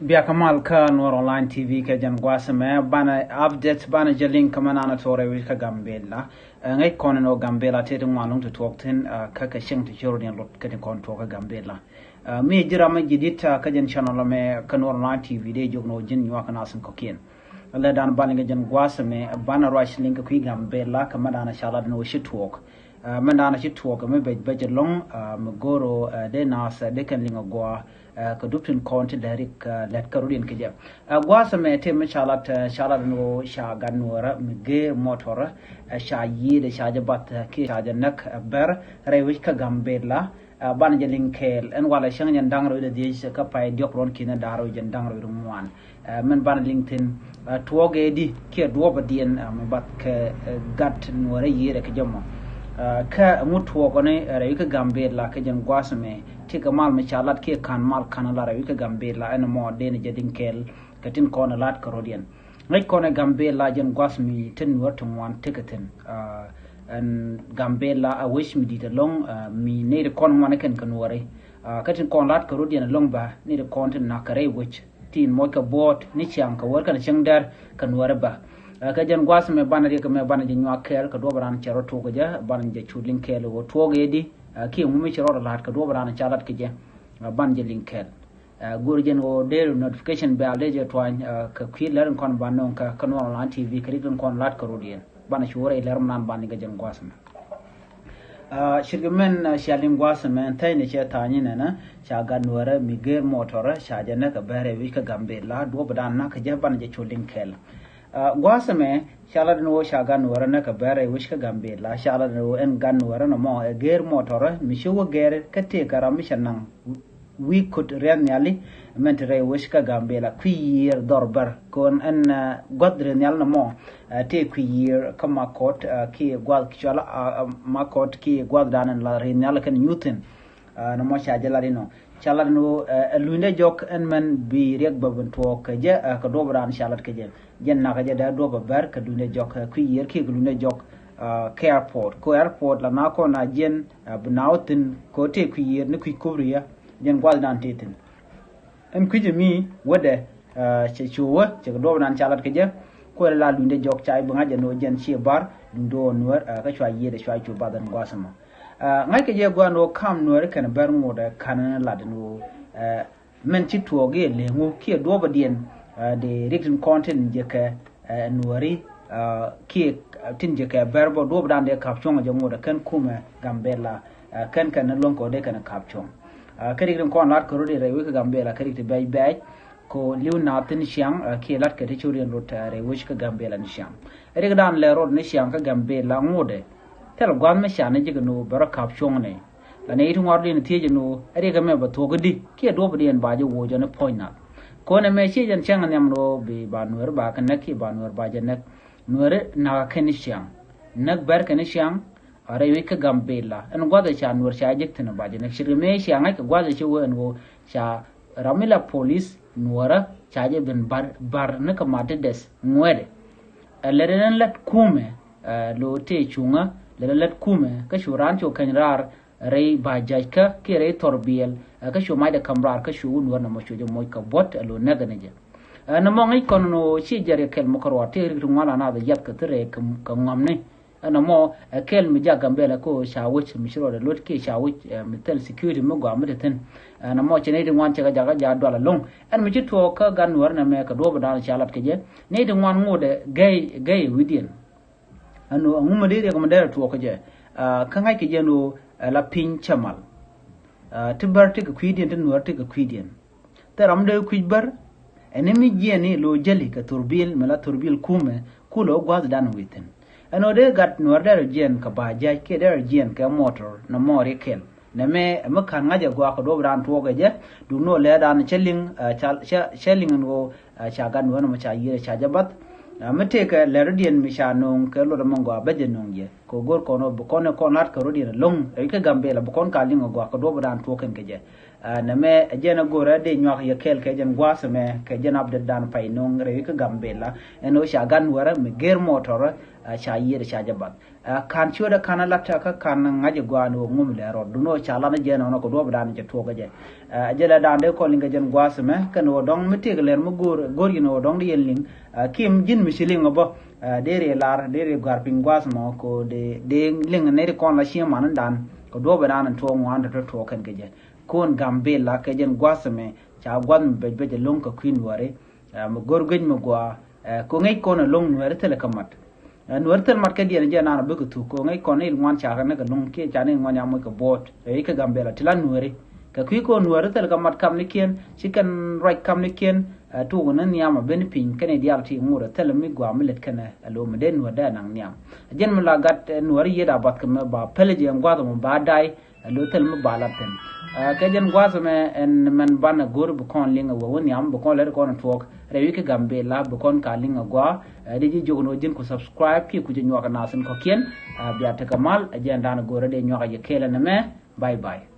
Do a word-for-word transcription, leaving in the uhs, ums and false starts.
Bia kä mal kä Nuɔr Online T V kɛ jɛn gua̱a̱th ɛmɛ banɛ update, banɛ jɛ link kä mɛ nanɛ tuɔɔk rɛy wi̱c kä Gambella. Ɛ, ŋäc kɔn ɛn ɣöö Gambella tëë ti ŋuan lɔ̱ŋ ti tuɔɔk thi̱n, ɛ, kä kɛ cieŋ ti ci rɔ̱diɛn lot kä tin kɔn tuɔɔk kä Gambella. Ɛ, mi ji̱ ram mi ji̱ di̱t, ɛ, kä jɛn channel ɛmɛ kä Nuɔr Online T V dee jiök ni ɣöö ji̱n nyuak kɛ nath in kɔ̱kiɛn. Lɛ dan banɛ kɛ jɛn gua̱a̱th ɛmɛ banɛ ruac link kä kui̱ Gambella kä mɛ danɛ ca lat ni ɣöö ci tuɔɔk. Ɛ, mɛ danɛ ci tuɔɔk kɛ mi bɛc bɛc ɛlɔ̱ŋ, ɛ, mi go̱o̱r ɣöö, ɛ, dee nath, ɛ, dee kɛn liŋ ɛ gɔaa, ɛ, kɛ dup tin kɔn ti däärik, ɛ, lät kä rɔ̱diɛn kɛ jɛ. Ɛ, gua̱a̱th ɛmɛ tëë mi ca lat, ɛ, ca lat ni ɣöö ca gat nuɔɔrä mi geer mɔtɔrä, ɛ, ca yiëëdɛ ca jɛ bath, ɛ, kiɛ ca jɛ näk, ɛ, bɛr rɛy wi̱c kä Gambella. Ɛ, banɛ jɛ liŋ kɛɛl ɛn walɛ cäŋ jɛn da̱ŋ rɛw wi̱cdɛ dhiec kä pay diɔ̱k ruɔ̱n ki̱n da̱ŋ rɛw jɛn da̱ŋ rɛw wi̱cdɛ ŋuan. Ɛ, min banɛ liŋ thi̱n, ɛ, tuɔɔk ɛ di kiɛ duɔ̱ɔ̱p ɛ diɛn, ɛ, mi bath kɛ, ɛ, gat nuɔɔrä yiëëdɛ kɛ jɛ mɔ. Ɛ, kä ɛŋu tuɔɔk ɔ ni, ɛ, rɛy wi̱c kä Gambella kɛ jɛn gua̱a̱th ɛmɛ ti kɛ mal mi ca lat kiɛ ka̱n mal ka̱n la rɛy wi̱c kä Gambella ɛn mɔ dee ni jɛ liŋ kɛɛl kɛ tin kɔn ɛ lat kɛ rɔ̱diɛn. Ŋäc kɔn ɛ Gambella jɛn gua̱a̱th mi tin nuɔɔr ti ŋuan tekɛ thi̱n. Ɛ, ɛn Gambella a wec mi di̱t ɛlɔ̱ŋ, ɛ, mi nɛy ti kɔn ŋuan ɛ kɛn kɛ nuɔɔri. Ɛ, kä tin kɔn lat kɛ rɔ̱diɛn ɛlɔ̱ŋ bä nɛy ti kɔn ti nak kɛ rɛy wec tin moc kɛ buɔɔt ni ciaŋ kɛ wär kɛn cieŋ dɛr kɛ nuɔɔri bä. Ɛ, kä jɛn gua̱a̱th ɛmɛ banɛ riɛk ɛmɛ banɛ jɛ nyuak kɛɛl kɛ duɔ̱ɔ̱p ran cɛ rɔ tuɔɔk kɛ jɛ, banɛ jɛ cu liŋ kɛɛl ɣöö tuɔɔk ɛ di, ɛ, kiɛ ŋu mi ci rɔɔdɛ la̱t kɛ duɔ̱ɔ̱p ran ca lat kɛ jɛ, ɛ, banɛ jɛ liŋ kɛɛl. Ɛ, go̱o̱r jɛn ɣöö dee notification bell dee jɛ tuany, ɛ, kɛ kui̱ lär in kɔn ba nöŋ kä, kä Nuɔr Online T V kɛ rik in kɔn lat kɛ rɔ̱diɛn. Banɛ cu wä rɛy lär mi nan banɛ kɛ jɛn gua̱a̱th ɛmɛ. Ɛ, ce̱tkɛ mɛn, ɛ, cia liŋ gua̱a̱th ɛmɛ, thɛy ni cɛ tha̱a̱ny inɛnɛ, ca gat nuɔɔrä mi geer mɔtɔrä, ca jɛ näk ɛ bɛr rɛy wi̱c kä Gambella, duɔ̱ɔ̱p dan nak kɛ jɛ banɛ jɛ cu liŋ kɛɛl. Ɛ, gua̱a̱th ɛmɛ, ca lat ni ɣöö ca gat nuɔɔrä näk ɛ bɛr rɛy wi̱c kä Gambella, ca lat ni ɣöö ɛn gat nuɔɔrä nɔmɔ ɛ geer mɔtɔrä, mi ci wä gɛɛr kä tëëkɛ ram mi cɛ naŋ wi̱i̱ kut riɛth nhiali, mɛn ti rɛy wec kä Gambella kui̱ yiëër dhɔr bär. Kɔn ɛn, ɛ, gua̱th riɛth nhial nɔmɔ, ɛ, tëë kui̱ yiëër kä Makɔt, ɛ, kiɛ gua̱th cɔal, ɛ, ɛ, Makɔt kiɛ gua̱th dan ɛn la riɛth nhial kɛn nyuth thi̱n. Ɛ, nɔmɔ ca jɛ lat inɔ. Ca lat inɔ, ɛ, ɛ lunydɛ jɔk ɛn mɛn bi riɛk bä ben tuɔɔk kɛ jɛ, ɛ, kɛ duɔ̱p dan ca lat kɛ jɛ. Jɛn nakä jɛ dee duɔ̱p bä bär kɛ lunydɛ jɔk, ɛ, kui̱ yiëër kiɛ kɛ lunydɛ jɔk, ɛ, kɛ airport. Kɛ airport la na kɔn a jiɛn, ɛ, bi na wä thi̱n kɛ tëë kui̱ yiëër ni kui̱ kup riɛ. Jɛn gua̱th dan tëë thi̱n. Ɛn kui̱c ɛmi wädɛ, ɛ, cɛ cu wä, cɛ kɛ duɔ̱ɔ̱p nan ca lat kɛ jɛ. Kuɛ la lunydɛ jɔk ca i̱ bi ŋa̱c ɛn ɣöö jɛn ciɛ bar, lunydɛ ɣöö nuäär, ɛ, kä cua yiëëdɛ cua cu bath ɛn gua̱a̱th ɛmɔ. Ɛ, ŋa̱ckɛ jɛ gua̱a̱n ɣöö ka̱m nuääri kɛnɛ bär ŋotdɛ ka̱n ɛn lat ɛn ɣöö, ɛ, mɛn ci tuɔɔk i̱ ɛ leŋ ɣöö kiɛ duɔ̱ɔ̱pä diɛn, ɛ, dee rik tin kɔn tin jɛ kɛ, ɛ, nuääri, ɛ, kiɛ, ɛ, tin jɛ kɛ bär bä duɔ̱ɔ̱pä dan dee ka̱p cuɔ̱ŋ ɛ jɛ ŋotdɛ kɛn kumɛ Gambella, ɛ, kɛn kɛn ni luäŋ kɛ ɣöö dee kɛn ka̱p cuɔ̱ŋ. Ɛ, kä rik tin kɔn lat kɛ rɔ̱diɛn rɛy wec kä Gambella kä rik ti bɛc bɛc. Ko li̱w naath thi̱n ciaŋ, ɛ, kiɛ lat kɛ ti curiɛn rot, ɛ, rɛy wec kä Gambella ni ciaŋ. Rik dan lɛ rot ni ciaŋ kä Gambella ŋotdɛ. Thil gua̱th mi ca ni ji̱ kɛ ni ɣöö bɛ rɔ ka̱p cuɔ̱ŋ ni. La ni ti ŋuardiɛn thiec ni ɣöö rik ɛmɛ bɛ thuɔ̱k i̱di kiɛ duɔ̱ɔ̱pdiɛn ba jɛ woc ɔ ni puɔ̱ny nath. Kɔn ɛmɛ ciɛ jɛn cäŋ nhiam ni ɣöö bi ba nuääri ba kɛ näk kiɛ ba nuääri ba jɛ näk. Nuääri nakä kɛn ni ciaŋ. Näk bär kɛn ni ciaŋ. A rɛy wec kä Gambella ɛn gua̱th ɛ ca nuɔr ca jek thi̱n ɛ ba jɛ näk. Ce̱tkɛ mëë cia ŋa̱c kɛ gua̱th ɛ ci wee ɛn ɣöö ca ram mi la polis nuɔrä ca jɛ ben bar, bar ni kɛ mat ti dɛth ŋuɛ̈tdɛ. Ɛ lɛt ɛn lät kumɛ, ɛ, lo̱o̱ tëë cuŋä lɛt ɛn lät kumɛ kä cu raan cu keny raar rɛy ba ja̱ckä kiɛ rɛy thɔr biɛl, ɛ, kä cu macdɛ ka̱m raar kä cu wä nuɔr nɔmɔ cu jɛ moc kɛ buɔ̱t ɛ lo̱o̱ näk ɛn jɛ. Ɛ, nɔmɔ ŋi̱c kɔn ni ɣöö ci jɛ riɛk kɛl mi kärɔa tëë rik ti ŋuan la naath ɛ yath kɛ thil rɛy kɛ, kɛ ŋɔ̱mni. Ɛn ɛmɔ ɛ kɛl mi jak Gambella kä ɣöö ca wec mi ci rɔɔdɛ luɔt kiɛ ca wec, ɛ, mi thil security mi gɔaa mi te thi̱n. Ɛn ɛmɔ ci nɛy ti ŋuan cɛ kɛ jakä jaat dual ɛlɔ̱ŋ. Ɛn mi ci tuɔɔk kä gat nuäär nɛmɛ kɛ duɔ̱ɔ̱p dan ca lat kɛ jɛ. Nɛy ti ŋuan ŋotdɛ gɛy, gɛy ɛ wi̱cdiɛn. Ɛn ɣöö ɛŋu mi dee riɛk mi derɛ tuɔɔk kɛ jɛ. Ɛ, kä ŋa̱c kɛ jɛ ɛn ɣöö, ɛ, la piny cɛ mal. Ɛ, ti bär ti kɛ kui̱diɛn, ti nuäär ti kɛ kui̱diɛn. Thil ram dee kui̱c bär. Ɛn ni mi jiɛɛn ni lo̱o̱ jäli kɛ thurbil, mi la thurbil kumɛ, kulɛ wä gua̱thdan wi̱i̱ thi̱n. Ɛn ɣöö dee gat nuäär derɛ jiɛɛn kɛ ba̱a̱ ja̱c kiɛ derɛ jiɛɛn kɛ motor nɔmɔ riɛk kɛl. Nɛmɛ ɛ mi ka̱n ŋa̱c ɛ gɔaa kɛ duɔ̱ɔ̱pdan tuɔɔk ɛ jɛ, duundɛ ɣöö lɛɛdan cä liŋ, ɛ, ca, cä, cä liŋ ɛn ɣöö, ɛ, ca gat nuäär nɔmɔ ca yiëër ɛ ca jɛ bath. Ɛ, mi tëëkɛ lɛr rɔ̱diɛn mi ca nööŋ kɛ luɔt ɛmɔ gɔaa bä jɛ nööŋ jɛ. Kɛ go̱r kɔn ɣöö bi kɔn ɛ kɔn la̱t kɛ rɔ̱diɛn ɛlɔ̱ŋ, ɛ, kä Gambella bi kɔn ka liŋ ɛ gɔaa kɛ duɔ̱ɔ̱pdan tuɔɔk kɛn kɛ jɛ. Nɛ mɛ ɛ jɛn a go̱rɛ dee nyuak yɛ kɛɛl kɛ jɛn gua̱a̱th ɛmɛ kɛ jɛn update dan pay no̱o̱ŋ rɛy kä Gambela. Ɛn ɣöö ca gan wärä mi gër mɔtɔrä ca yiëër ca jɛ bath. Ka̱n ciötdä ka̱n a la̱t kä ka̱n ŋa̱c ɛ gɔaa ni ɣöö ŋum lɛ rɔɔd dun ɣöö ca lan ɛ jɛn ɣɔnɔ kɛ duɔ̱ɔ̱p dan cɛ tuɔɔk ɛ jɛ. Ɛ jɛn lɛ dan dee kɔn liŋ kɛ jɛn gua̱a̱th ɛmɛ kɛn ɣöö dɔ̱ŋ mi tëëk lɛr mi go̱o̱r go̱o̱r yɛn ɣöö dɔ̱ŋ di yɛn liŋ. Kim ji̱n mi ci liŋ ɛ bä dee ri lar dee ri gɔ̱a̱r piny gua̱a̱th ɛmɔ kɛ ɣöö dee liŋ nɛy ti kɔn la cieŋ man dan kɛ duɔ̱ɔ̱p ɛ dan tuɔɔk ŋuan tɔ̱tɔ̱ tuɔɔk kɛn kɛ jɛ. Ko̱n Gambela kɛ jɛn gua̱a̱th ɛmɛ ca gua̱th mi bɛc bɛc ɛlɔ̱ŋ kɛ kui̱ Nuääri. Mi go̱r guic mi gɔaa kɛ ŋäc kɔn ɛlɔ̱ŋ Nuääri thilɛ kɛ mat. Nuääri thil mat kɛ diɛn jɛ nan a bikɛ thuk kɛ ŋäc kɔn il ŋuan ca kɛ näk ɛlɔ̱ŋ kiɛ ca ni ŋuan ya moc kɛ buɔt rɛy kä Gambela ti la Nuääri. Kɛ kui̱ kɔn Nuääri thil kɛ mat kamnikiɛn ci kɛn ruac kamnikiɛn. Tuk ni nhiam a ben piny kɛn idial ti ŋurɛ thil mi gɔaa mi lät kɛn ɛ lo̱ mi dee Nuääri dee naŋ nhiam. Jɛn mi la gat Nuääri yiet a bath kɛ mɛ ba pɛlɛ jɛ ɛn gua̱th ɛmɔ ba day. Ɛ lo̱ thil mi ba lat thi̱n. Kɛ jɛn gua̱a̱th ɛmɛ ɛn mɛn banɛ go̱r bi kɔn liŋ ɛ wä wä nhiam bi kɔn lɛt kɔn ɛ tuɔɔk rɛy wi̱c kä Gambela bi kɔn ka liŋ ɛ gɔaa. Dee ji̱ jiök ni wä ji̱n ku subscribe kiɛ ku jɛ nyuak ɛ nath in kɔ̱kiɛn. Bia tekɛ mal ɛ jɛn dan go̱r ɛ dee nyuak ɛ jɛ kɛɛl ɛn ɛmɛ. Bye bye.